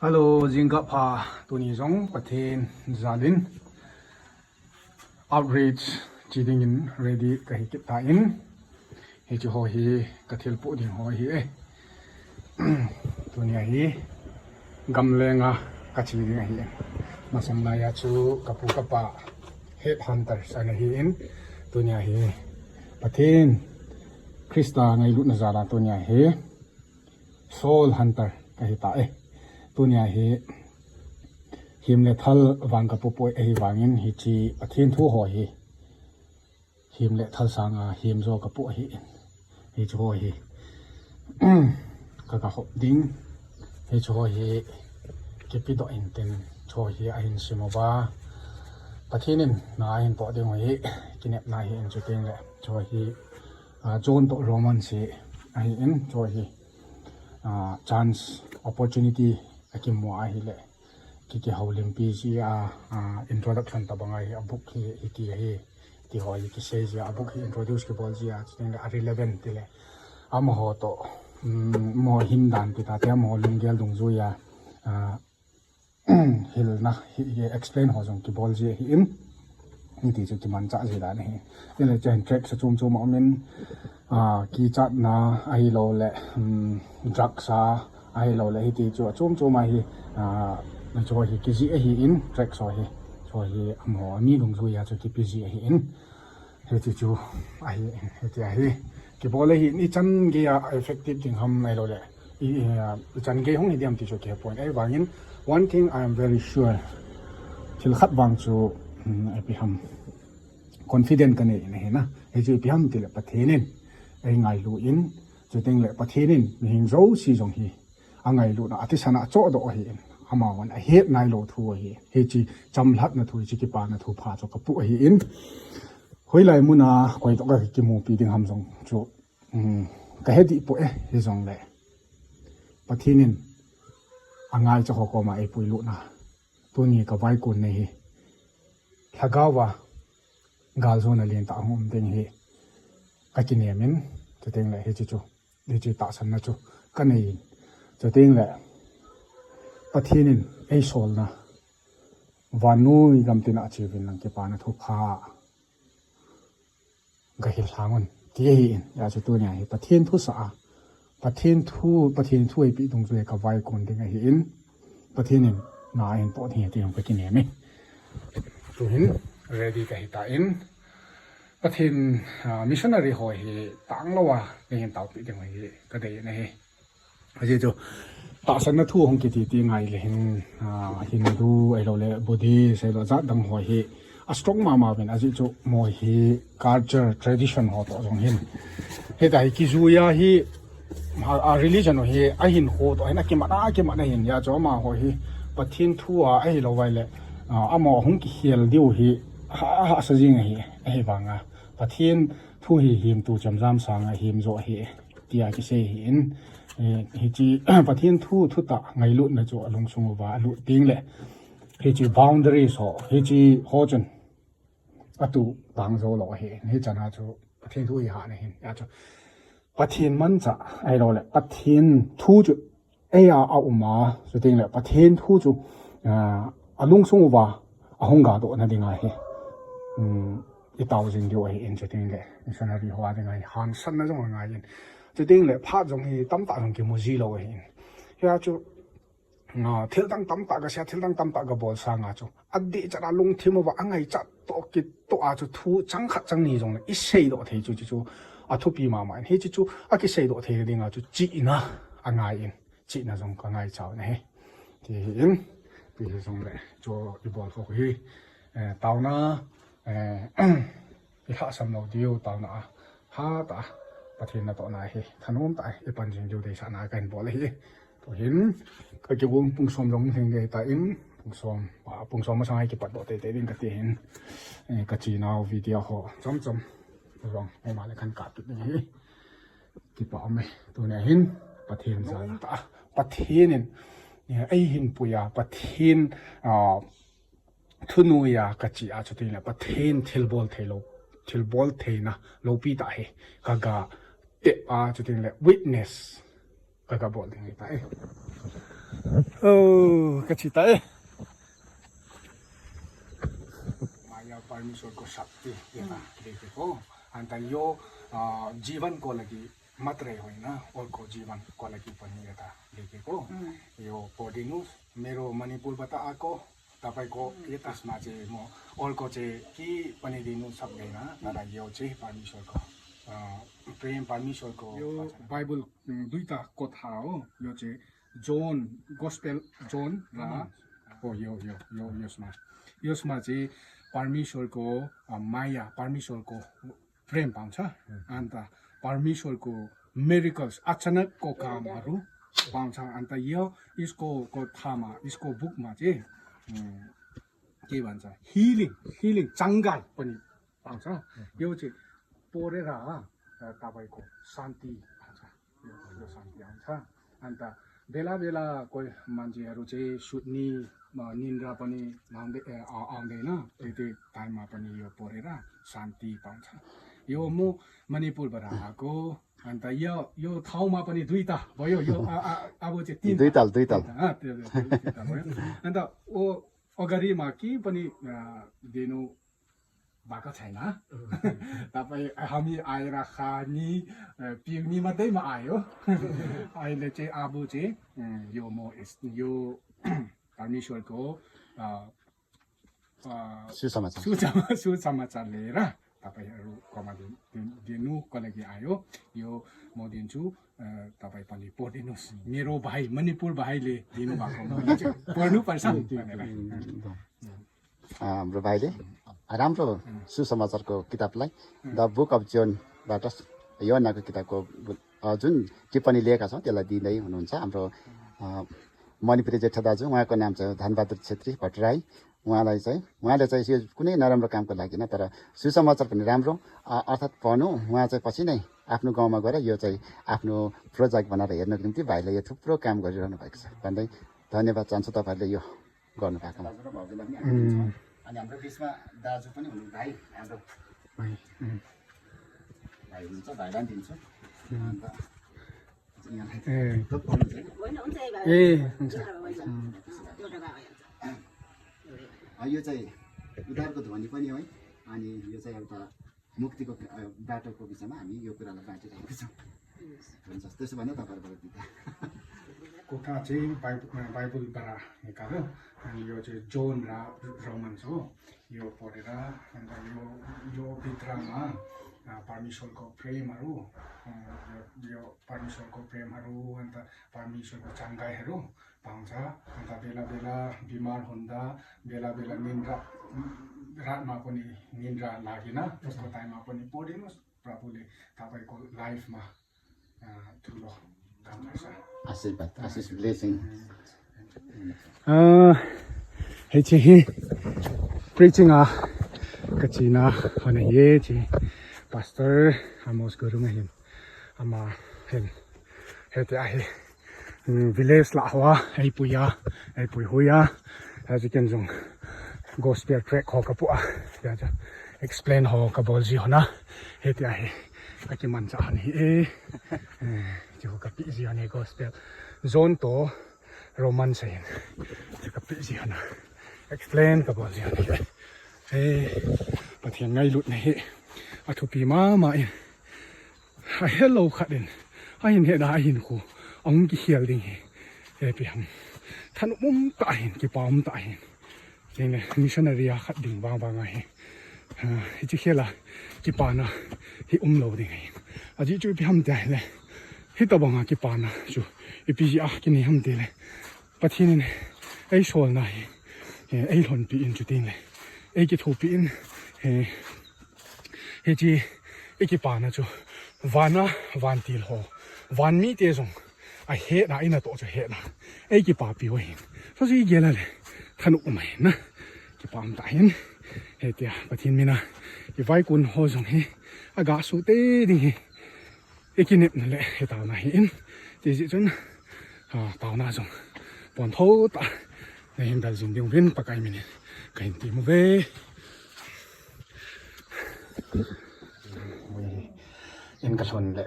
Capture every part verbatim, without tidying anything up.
Hello, jingkah pha. Tuni jong Pathen jalin outreach chi dingin ready kahi kit tan. Hiche ho hi kathilpoh ding ho ahi e. Tuni ahi gamlenga kache ding ahi. Masang laiya chu kapu kapa headhunter ana hin. Tuni ahi Pathen Christa ngailutna jala tuni ahi soul hunter kahi ta e. Tuni ahi him le thal vang kapu poi ahi vangin hiche Pathen thu ho hi him le thal sanga him jo kapu ahi. Hiche ho hi ka kahop ding. Hiche ho hi kipedoh in tin hiche ho hi ahin sim uva. Pathen in na ahin toh ding ho hi kinepna ahi in chuting le hiche ho hi John toh Romans hi ahi in hiche ho hi chance, opportunity akimu ahile kiki houlimpi jia introduction tabang ahi, a book hi hiti ahi ti ho hi kisei jia, a book hi introduce kibol jia chuting le a relevant tile amaho toh amaho hindan ti tate amaho lunggel dungjuia hilna hi explain ho jong kibol ji ahi in. Hiti chu kimanchah ji dan ahi. Tile chen track sa chom chom a um in kichatna ahilou le drugs a ahilou le hiti chu achom chom ahi. Hiche ho hi kijih ahi in track ho hi. Hiche ho hi amaho mi dungjuia chu kipe ji ahi in. Hiche chu ahi in, hiche ahi. Kibol ahi in ichan geiya effective ding ham ahilou le ichan gei hung hi diam ti chu kihe poi. Ahivangin one thing I am very sure. Thil khat vang chu ipi ham confident kanei in ahi na. Hichu ipi ham tile Pathen in eingailu in chuting le Pathen in mihem jouse jong hi angailutna a thisan a achohdoh ahi in. Amahon ahet nailou thu ahi. Hiche chamlhatna thu, hiche kipana thu pha chu kapu ahi in. Hoilai muna koi toh kakimupi ding ham jong chu kahe dih poi e, hijongle Pathen in angaicha ho koma eipuilutna tuni kavaikon nei hi lhagaova galjona lentah hung um ding hi kakinem in, chuting le hiche chu hiche tahsanna chu kanei in, chuting le Pathen in eisolna vannoi gamtina acheuvin lang kipana thupha gahil lhangun ti ahi in. Hijeh chun tunia hi Pathen thu sah a, Pathen thu, Pathen thu eipeh dungjuiya kavaikon ding ahi in, Pathen in na ahin toh ding ahi ti jong kakinem e. Tuhin ready kahi tan, Pathen missionary ho hi tanglouva neihin taopeh ding hi kadei in ahi. Ajeh chu tahsanna thu hung kiti ti ngai le hin, Hindu ahilou le Buddhist ahilou jat dang ho hi a strong mama uvin, ajeh chu amaho hi culture tradition ho toh jong hin hitia hi kijuiya hi a religion ho hi ahinkho toh hin akimat a akimat ahin, hijeh chun amaho hi Pathen thu a ahilou vai le amaho hung kikhel diu hi hahsa jing ahi, ahivanga Pathen thu hi himtu chemjam sanga him jo ahi tia kisei ahi in, hiche Pathen thu thutah ngailutna chu alungsung uva alut ding le hiche boundaries ho, hiche ho chun atuh tang jou lou ahi in, hichana chu Pathen thu hi hahna ahin, hijeh chun Pathen manchah ahilou le Pathen thu chu eia aum a, chuting le Pathen thu chu alungsung uva ahung gadohna dinga hi itao jing diu ahi in, chuting le missionary ho a dinga hi hangsanna jong angai in, chuting le phat jong hi tamtah jong kimu ji lou ahi in. Hijeh chun thildang tamtah kasei a, thildang tamtah kabol sanga chu adih chat a lungthim uva angaichat toh kitoh a chu thu chang khat chang ni jongle iseidoh thei chu, chu chu athupi mama in, hiche chu akiseidoh theina dinga chu chihna angai in, chihna jong kangaicha u ahi. Ti ahi in, ipi hijongle chu ibol kho hi taona ilhahsam lou diu, taona a hatah a Pathen natohna hi thanom tah a ipan jing diu deisahna kahin bol ahi. Tuhin kakigong pung som jong lhing gei tan, pung som, pung som masanga kipatdoh teitei ding kati hin, kachenau video ho chomchom jong eima le khan kap kit ding ahi. Kipa um e, tunia hin Pathen jal a, Pathen in eihin puiya, Pathen thunoiya kache a, chuting le Pathen thilbol theilou, thilbol theina loupi tah hi kaga tep a, chuting le witness kaga bol ding ahitai. Oh, kachi tai. माया परमेश्वरको शक्ति यता देखेको। अन्त यो, अ, जीवनको लागि मात्रै होइन, अर्को जीवनको लागि पनि यता देखेको। यो पढिदिनुहोस्, मेरो मणिपुरबाट आएको, तपाईँको यतामा चाहिँ म अर्को चाहिँ के पनि दिनु सक्दैन, तर यो चाहिँ परमेश्वरको, अ, प्रेम परमेश्वरको यो वचन। बाइबल, उम्, दुईटा कथा हो। यो चाहिँ जोन, गोस्पेल जोन र हो, यो, यो, यो, यसमा, यसमा चाहिँ परमेश्वरको, अ, माया, परमेश्वरको प्रेम पाउँछ। अन्त परमेश्वरको मिरेकल्स, अचानकको कामहरू पाउँछ। अन्त यो, यसको कथामा, यसको बुकमा चाहिँ, उम्, के भन्छ, हिलिङ, हिलिङ, चङ्गाई पनि पाउँछ। यो चाहिँ पढेर, अ, तपाईँको शान्ति आउँछ। यो, यो शान्ति आउँछ। अन्त बेला बेला कोही मान्छेहरू चाहिँ सुत्ने, अ, निन्द्रा पनि आउँदै, अ, अ, आउँदैन, त्यति टाइममा पनि यो पढेर शान्ति पाउँछ। यो म मणिपुरबाट आएको। अन्त यो, यो ठाउँमा पनि दुईटा भयो। यो, अ, अ, अब चाहिँ तिनटा। दुईटा, दुईटा। तिनटा, अ, त्यो, त्यो, तिनटा भयो। अन्त ओ, अगाडिमा के पनि, अ, दिनु भएको छैन। तपाईँ, हामी आएर खाने, अ, पिउने मात्रै म आयो। अहिले चाहिँ अब चाहिँ, उम्, यो म यस-, यो परमेश्वरको, अ, अ, सुसमाचार। सुसमा-, सुसमाचार लिएर तपाईँहरूकोमा दिन-, दिन-, दिनुको लागि आयो। यो म दिन्छु, अ, तपाईँ पनि पढिदिनुहोस्। मेरो भाइ, मणिपुर भाइले दिनुभएको, म चाहिँ पढ्नुपर्छ भनेर। अ, हाम्रो भाइले राम्रो सुसमाचारको किताबलाई, द बुक अफ जोनबाट, योहन्नाको किताबको बु-, अ, जुन टिप्पणी लिएका छौँ, त्यसलाई दिँदै हुनुहुन्छ। हाम्रो, अ, मणिपुरी जेठा दाजु, उहाँको नाम चाहिँ धनबहादुर छेत्री भट्टराई। उहाँलाई चाहिँ, उहाँले चाहिँ यो कुनै नराम्रो कामको लागि होइन, तर सुसमाचार पनि राम्रो, अ, अर्थात् भनौँ, उहाँ चाहिँ पछि नै आफ्नो गाउँमा गएर यो चाहिँ आफ्नो प्रोजेक्ट बनाएर हेर्नको निम्ति भाइले यो थुप्रो काम गरिरहनु भएको छ भन्दै धन्यवाद चाहन्छु तपाईँहरूले यो गर्नुभएकोमा। दाजु र भाउजूलाई पनि हामी दिन्छौँ। अनि हाम्रो बिचमा दाजु पनि हुनु, भाइ, हाम्रो भाइ, उम्। भाइ हुनुहुन्छ, भाइलाई पनि दिन्छु। उम्। अन्त यहाँलाई ए। त पाउनु चाहिँ। होइन, हुन्छ, ए, भाइ। ए, हुन्छ। हुन्छ, भाइ, हुन्छ। उम्। एउटा भाइ भइहाल्छ। अ, यो चाहिँ उद्धारको ध्वनि पनि हो है। अनि यो चाहिँ एउटा मुक्तिको, अ, बाटोको विषयमा हामी यो कुरालाई बाँटिरहेका छौँ। हुन्छ, त्यसो भने तपाईँहरूबाट बिदा। कथा चाहिँ बाइब-, अ, बाइबलबाट निकाल्यो। अनि यो चाहिँ जोन र रोमन्स हो। यो पढेर, अन्त यो, यो भित्रमा, अ, परमेश्वरको प्रेमहरू, अ, यो, यो परमेश्वरको प्रेमहरू, अन्त परमेश्वरको चङ्गाईहरू पाउँछ। अन्त बेला बेला बिमार हुँदा, बेला बेला निन्द्रा, रातमा पनि निन्द्रा लागेन, त्यस्तो टाइममा पनि पढिनुहोस्, प्रभुले तपाईँको लाइफमा, अ, ठुलो काम गर्छ। आशीर्वाद, आशिष, blessing। अ, hiche hi preaching a kachina hon ahi e, hiche Pastor Amos Gurung ahin, ama hin, hiti ahi. Village lah hoa eipui a, eipui hoi a, aji ken jong gospel tract ho kapu a, tia chu explain ho kabol ji hon a, hiti ahi. Akimanchah hon ahi e. Eh, chu kapeh ji hon ahi gospel. John toh Romans ahin. Chu kapeh ji hon a, explain kabol ji hon ahi. Eh, Pathen ngailutna hi athupi mama in. Ahelou khat in ahin heda, ahinkho ahung kikhel ding hi, eh, ipi ham, thanom um tah ahin, kipa um tah ahin. Tengle missionary a khat ding vang vang ahi. Ah, hiche khel a kipana hi umlou ding ahi. Ajeh chu ipi ham tile, hitobang a kipana chu ipi jeh a kinei ham tile, Pathen in eisolna hi, eh, eilhonpi in, chutengle eikithopi in, eh, hiche ikipana chu van a vantil ho, van mite jong ahetna, eina toh chu hetna, eikipapi u ahin. Chuchu igel a le thanom um ahin na. Kipa um tah ahin. Hitia Pathen mina ivaikon ho jong hi aga sute ding hi ikinepna le itaona ahin. Tijeh chun, ah, taona jong pontho tah a nahin bel jing diuvin Pakai minin kahin tem uve. In kalhun le,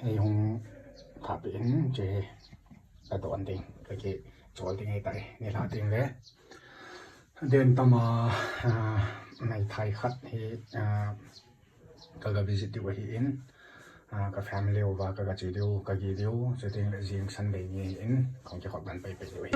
eihung phapi in che kadon ding kaki chol ding ahitai, nilhah ding le. Den tama, ah, meithai khat hi, ah, ka ga visit diu ahin, ah, ka family uva ka ga che diu, ka gi diu, chuteng le jing Sunday ni ahin, kong kikhop dan pai pai diu ahi.